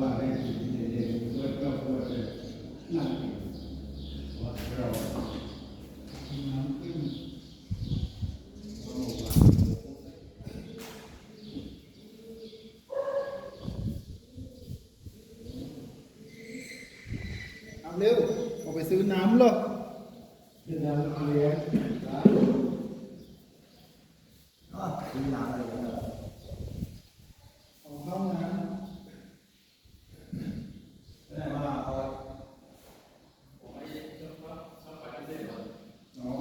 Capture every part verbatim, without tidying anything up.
ว่าให้จิตเย็นๆ ก็ควรจะนั่งอยู่วัดเรา เอาเร็ว ออกไปซื้อน้ำเหรอ ซื้อน้ำเลี้ยง อ๋อ ซื้อน้ำอะไรกันเหรอ ของเข้าน้ำ ไม่ได้มาเอา อ๋อ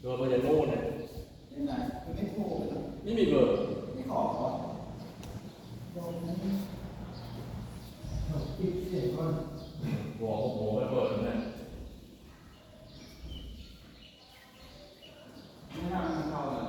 ตัวมันจะโน่นเนี่ย ยังไง ไม่โทรเลยเหรอ ไม่มีเบอร์ ไม่ขอขอ บอกนะ บอกปิดเสียงก่อน บอก บอกไม่เปิดนะ ไม่น่ามันเข้าเลย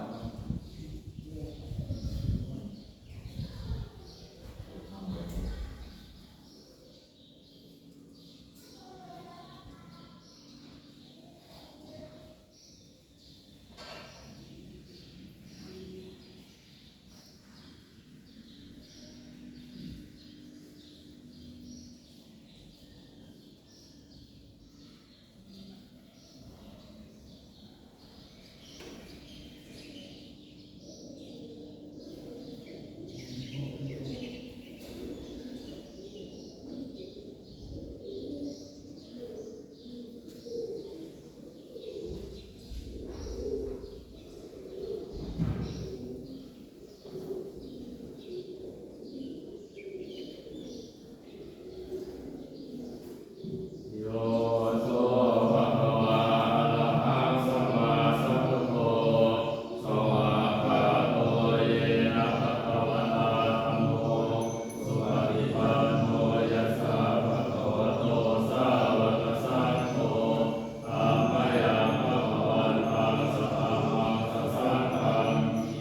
Yo so bhagavā arahaṃ sammāsambuddho, svākkhāto yena bhagavatā dhammo, supaṭipanno yassa bhagavato sāvakasaṅgho, tammayaṃ bhagavantaṃ sadhammaṃ sasaṅghaṃ,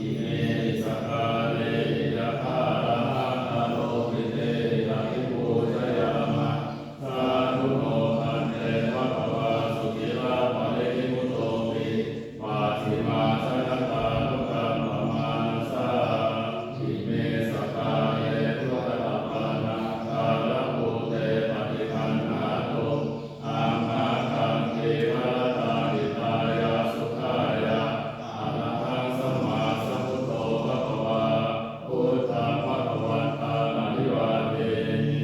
imehi sakkārehi yathārahaṃ āropitehi abhipūjayāma. Sādhu no bhante bhagavā suciraparinibbutopi, pacchimājanatānukampamānasā, ime sakkāre upaṭṭhappannā kālakūṭe paṭiggaṇhātu, amhākaṃ dīgharattaṃ hitāya sukhāya. Arahaṃ sammāsambuddho bhagavā, buddhaṃ bhagavantaṃ abhivādemi.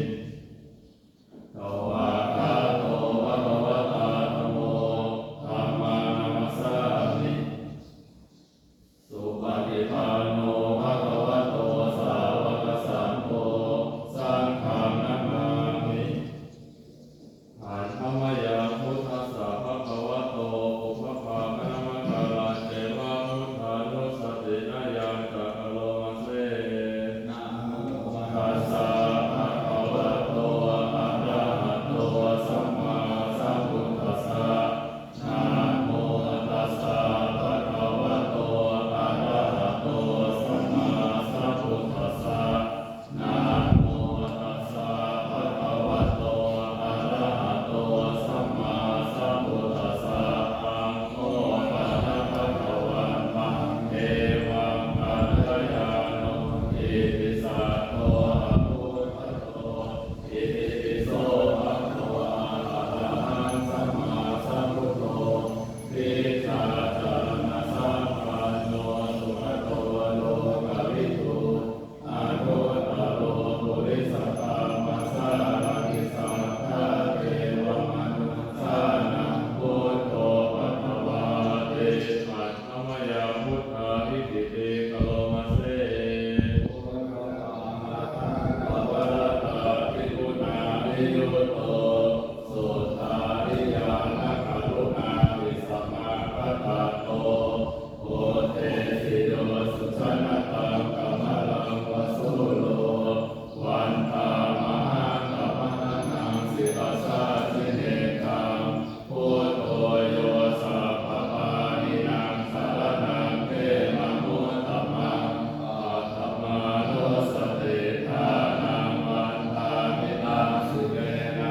Svākkhāto bhagavatā dhammo, dhammaṃ namassāmi. Supaṭipanno bhagavato sāvakasaṅgho, saṅghaṃ namāmi. Handa mayaṃ buddhassa bhagavato pubbabhāganamakārañceva buddhānussatinayañca karoma se. Namo tassa bhagavato arahato sammāsambuddhassa. Namo tassa bhagavato arahato sammāsambuddhassa. Namo tassa bhagavato arahato sammāsambuddhassa. Taṃ kho pana bhagavantaṃ evaṃ kalyāṇo kittisaddo abbhuggato. Itipi so bhagavā arahaṃ sammāsambuddho vijjācaraṇasampanno sugato lokavidū anuttaro purisadammasārathi satthā devamanussānaṃ buddho bhagavāti. Handa mayaṃ buddhā itthipi karoma se. Buddhaṃ arahantaṃ varatādiguṇābhiyutto suddhābhiñāṇakaruṇāvidhi samāgatatto bodhesi yo sujanataṃ kamalaṃva sūro vandāmahaṃ tamaharaṃ sirasā jinendaṃ. Buddho yo sabbapāṇīnaṃ saraṇaṃ khemamuttamaṃ paṭhamānussatiṭṭhānaṃ vandāmi taṃ sirena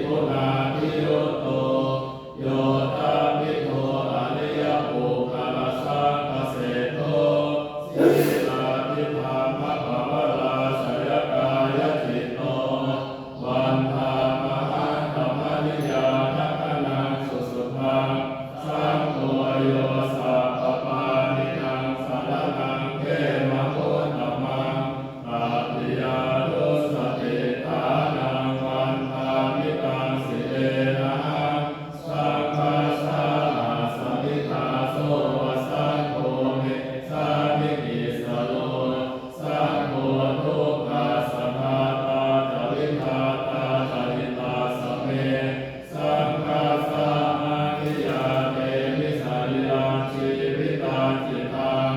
guṇābhiyutto, yoṭṭhabbidho ariyapuggalasaṅghaseṭṭho, sīlādidhammapavarāsayakāyacitto, vandāmahaṃ tamariyāna gaṇaṃ susuddhaṃ. Saṅgho yo sabbapāṇīnaṃ saraṇaṃ khemamuttamaṃ, tatiyānussatiṭṭhānaṃ vandāmi taṃ sirenahaṃ. Saṅghassa āsami dāso va, saṅgho me sāmikissaro, saṅgho dukkhassa ghātā ca vidhātā ca hitassa me, saṅghassa ahaṃ niyyādemi sarīrañjīvitañcidaṃ.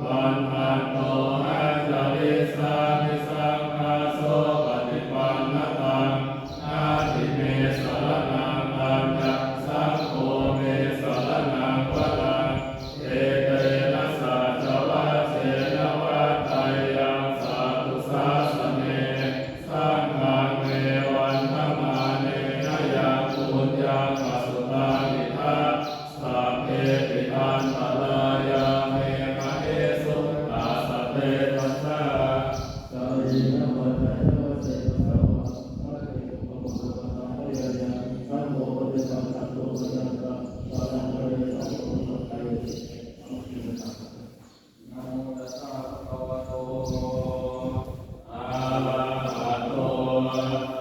Vandantohaṃ carissāmi saṅghassopaṭipannataṃ, natthi me saraṇaṃ aññaṃ, saṅgho me saraṇaṃ varaṃ. Etena saccavajjena vaḍḍheyyaṃ satthu sāsane, saṅghaṃ me vandamānena yaṃ puññaṃ pasutaṃ idha, sabbepi antarāyā me māhesuṃ tassa tejasā. Kāyena vācāya va cetasā vā, saṅgho paṭisajja mayā yaṃ, saṅgho paṭisajjito mayā yaṃ, saṅghaṃ parittaṃ brūtha kāyesi. Namo tassa bhagavato arahato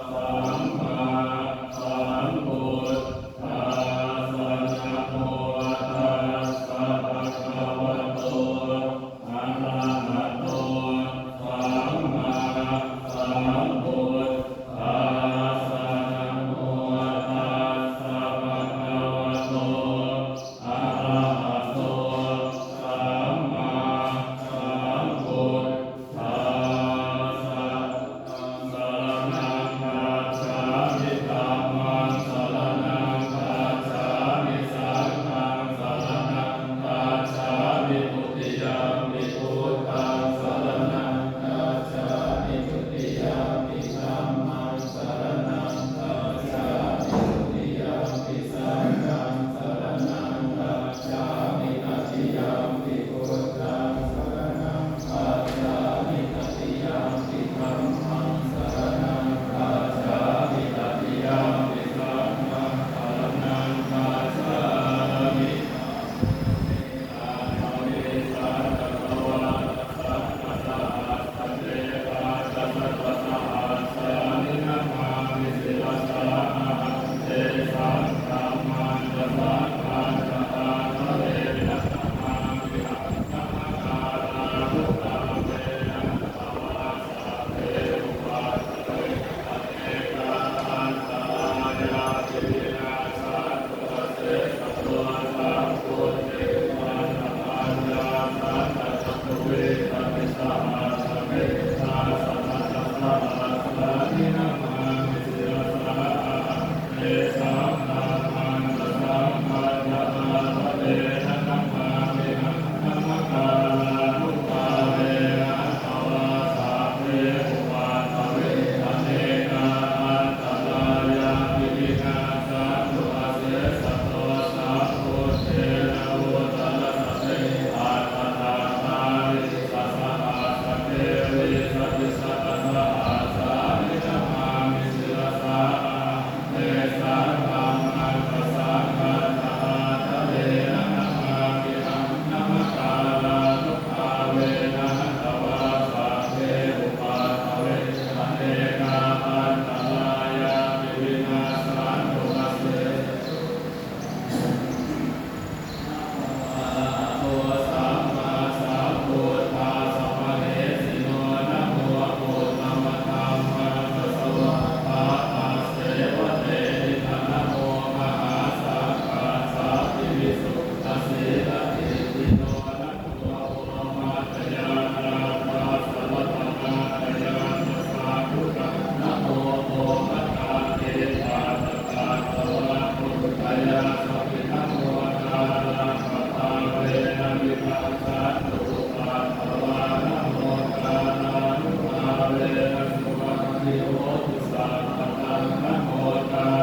sammāsambuddhassa. Namo tassa bhagavato arahato sammāsambuddhassa. Namo tassa bhagavato arahato sammāsambuddhassa. Buddhaṃ saraṇaṃ gacchāmi. Dhammaṃ saraṇaṃ gacchāmi. Saṅghaṃ saraṇaṃ gacchāmi. Dutiyampi buddhaṃ saraṇaṃ gacchāmi. Dutiyampi dhammaṃ saraṇaṃ gacchāmi. Dutiyampi saṅghaṃ saraṇaṃ gacchāmi. Tatiyampi buddhaṃ saraṇaṃ gacchāmi. Tatiyampi dhammaṃ saraṇaṃ gacchāmi. Tatiyampi saṅghaṃ saraṇaṃ gacchāmi.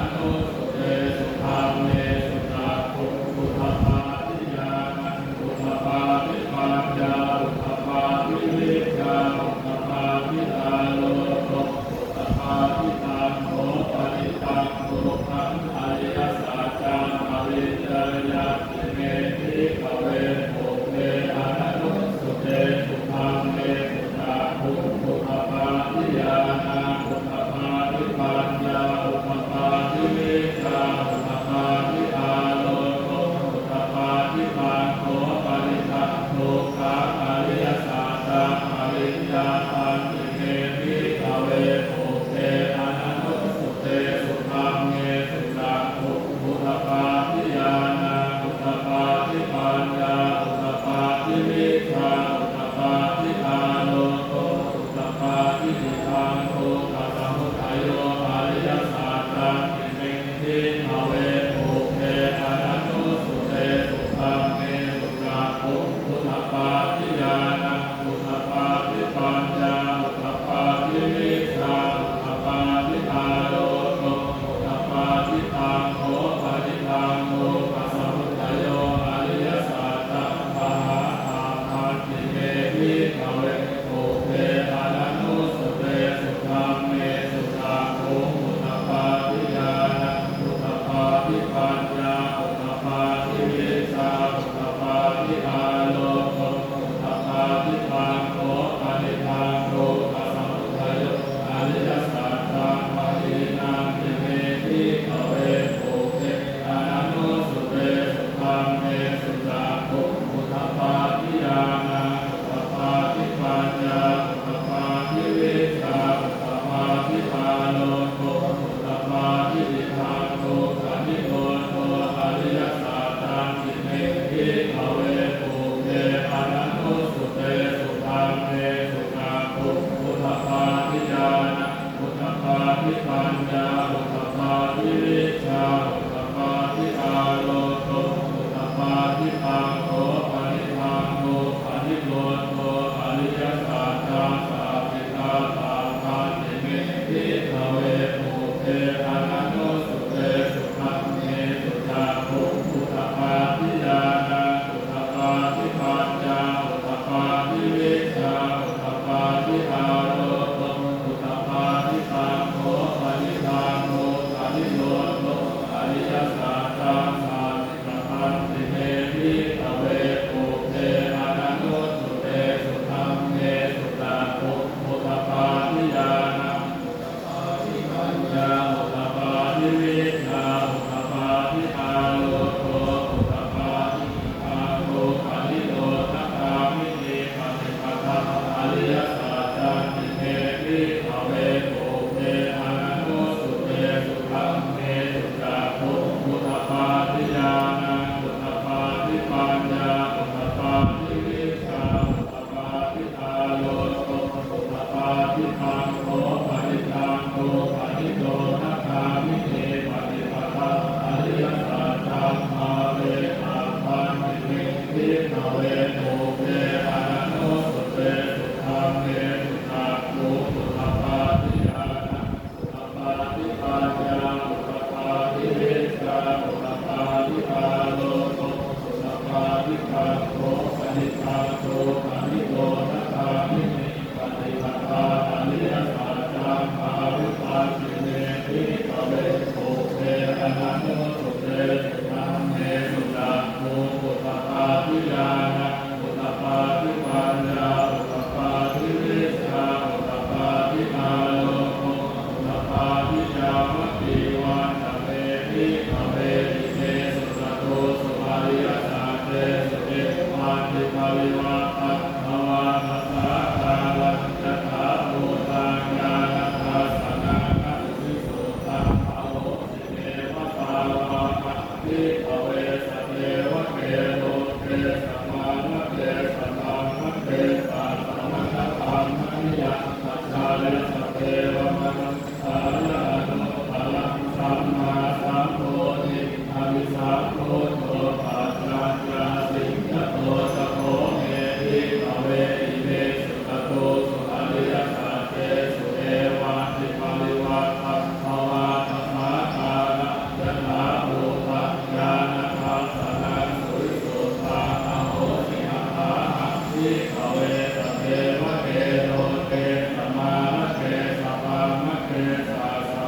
ananussutesu dhammesu cakkhuṃ udapādi ñāṇaṃ udapādi paññā udapādi vijjā udapādi āloko udapādi. Taṃ kho panidaṃ dukkhaṃ ariyasaccaṃ pariññeyyanti me bhikkhave pubbe ananussutesu dhammesu cakkhuṃ udapādi ñāṇaṃ udapādi paññā udapādi vijjā udapādi āloko udapādi. Taṃ kho panidaṃ dukkhaṃ ariyasaccaṃ pariññātanti me bhikkhave pubbe ananussutesu dhammesu cakkhuṃ udapādi ñāṇaṃ udapādi paññā udapādi vijjā udapādi āloko udapādi. Idaṃ dukkhasamudayo ariyasaccanti me bhikkhave pubbe ananussutesu dhammesu cakkhuṃ udapādi ñāṇaṃ udapādi paññā udapādi vijjā udapādi āloko udapādi. Taṃ kho panidaṃ dukkhasamudayo ariyasaccaṃ pahātabbanti me bhikkhave pubbe ananussutesu dhammesu cakkhuṃ udapādi ñāṇaṃ udapādi paññā udapādi vijjā udapādi āloko udapādi. Taṃ kho panidaṃ dukkhasamudayo ariyasaccaṃ pahīnanti me bhikkhave pubbe ananussutesu dhammesu cakkhuṃ udapādi ñāṇaṃ udapādi paññā udapādi vijjā udapādi āloko udapādi. Idaṃ dukkhanirodho ariyasaccanti me bhikkhave pubbe ananussutesu dhammesu cakkhuṃ udapādi ñāṇaṃ udapādi paññā udapādi vijjā udapādi āloko udapādi. Taṃ kho panidaṃ dukkhanirodho ariyasaccaṃ sacchikātabbanti me bhikkhave pubbe ananussutesu dhammesu cakkhuṃ udapādi ñāṇaṃ udapādi paññā udapādi vijjā udapādi āloko udapādi. Taṃ kho panidaṃ dukkhanirodho ariyasaccaṃ sacchikatanti me bhikkhave pubbe ananussutesu dhammesu cakkhuṃ udapādi ñāṇaṃ udapādi paññā udapādi vijjā udapādi āloko udapādi. Idaṃ dukkhanirodhagāminī paṭipadā ariyasaccanti me bhikkhave pubbe ananussutesu dhammesu cakkhuṃ udapādi ñāṇaṃ udapādi paññā udapādi vijjā udapādi āloko udapādi. Taṃ kho panidaṃ dukkhanirodhagāminī paṭipadā ariyasaccaṃ bhāvetabbanti me bhikkhave pubbe ananussutesu dhammesu cakkhuṃ udapādi ñāṇaṃ udapādi paññā udapādi vijjā udapādi āloko udapādi. Taṃ kho panidaṃ dukkhanirodhagāminī paṭipadā ariyasaccaṃ bhāvitanti me bhikkhave pubbe ananussutesu dhammesu cakkhuṃ udapādi ñāṇaṃ udapādi paññā udapādi vijjā Sabbeva manussāya anuttaraṃ sammāsambodhiṃ abhisambuddho paccaññāsiṃ yato ca kho me bhikkhave imesu catūsu ariyasaccesu evantiparivaṭṭaṃ dvādasākāraṃ yathābhūtaṃ ñāṇadassanaṃ suvisuddhaṃ ahosi. Athāhaṃ bhikkhave sadevake loke samārake sabrahmake sassa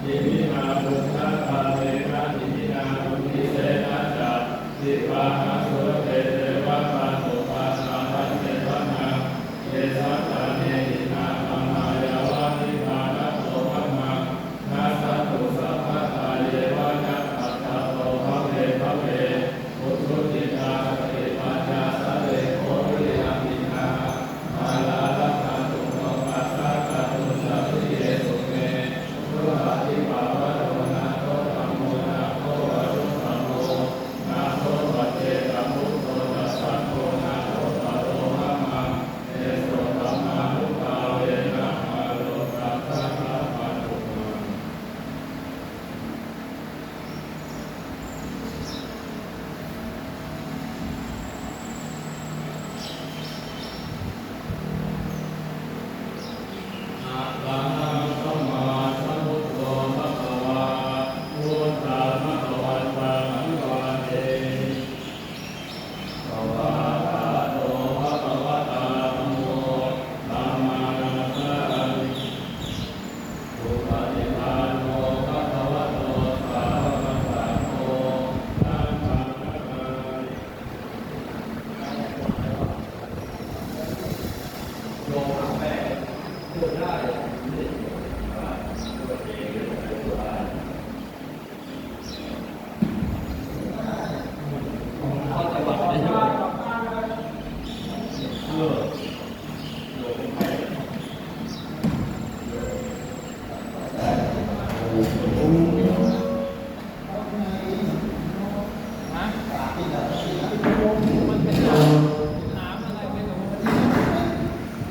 Iminā puññakammena iminā uddisena ca, khippāhaṃ sulabhe ceva pātubāhāya sevanaṃ. Ye santāne hinā dhammā yāva nibbānato mamaṃ, nassantu sabbadā yeva yattha jāto bhave bhave. Ujucittaṃ satipaññā sallekho viriyamhinā, mārā labhantu nokāsaṃ kātuñca viriyesu me. Buddhādhipavaro nātho dhammo nātho varuttamo, nātho paccekabuddho ca saṅgho nāthottaro mamaṃ. Tesottamānubhāvena mārokāsaṃ labhantu mā. Arahaṃ sammāsambuddho bhagavā, buddhaṃ bhagavantaṃ abhivādemi. Svākkhāto bhagavatā dhammo, dhammaṃ namassāmi. Supaṭipanno bhagavato sāvakasaṅgho, saṅghaṃ namāmi. โยมแม่ช่วยได้ ฮะ